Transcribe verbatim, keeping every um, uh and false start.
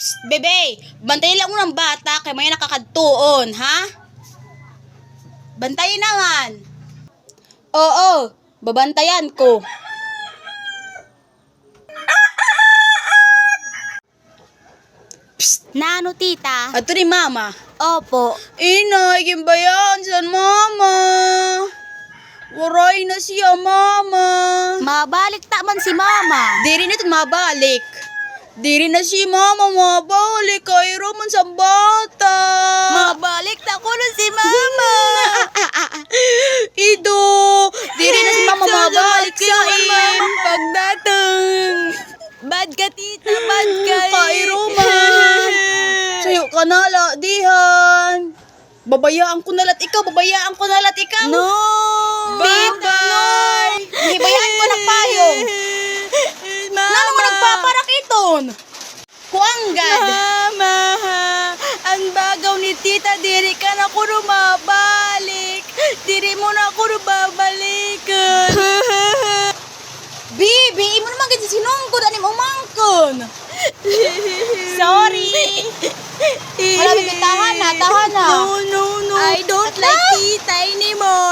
Psst, bebe, bantayan la ngani an bata kay may-ada nakakadtuon, ha? Bantayan naman. Oo, babantayan ko. Psst! Nano, tita? Adto ni mama. Opo. Inay, ginbayaan san mama. Waray na siya, mama. Mabalik ta man si mama. Diri na ito mabalik. Diri na si mama mabalik. Kay iro man san bata. Mabalik ta kuno si mama. Ido, diri na si mama mabalik sa im. Pagdatong. Bad ka, tita, bad ka. Kairo man. Sayo ka na la dihan. Babayaan ko na la it ikaw, babayaan ko na la it ikaw. No. Bye-bye. Hibayaan ko na payong. Mama. Nano man nagpaparak iton? Kuanggad. Mama, an bagaw ni tita, diri ka na kuno mabalik. Diri mo na kuno babalikan. Bibi, imo naman gid sinunggod an im umangkon. Sorry. Hala, bibi, tahan na, tahan na. No, no, no. I don't like tita anymore.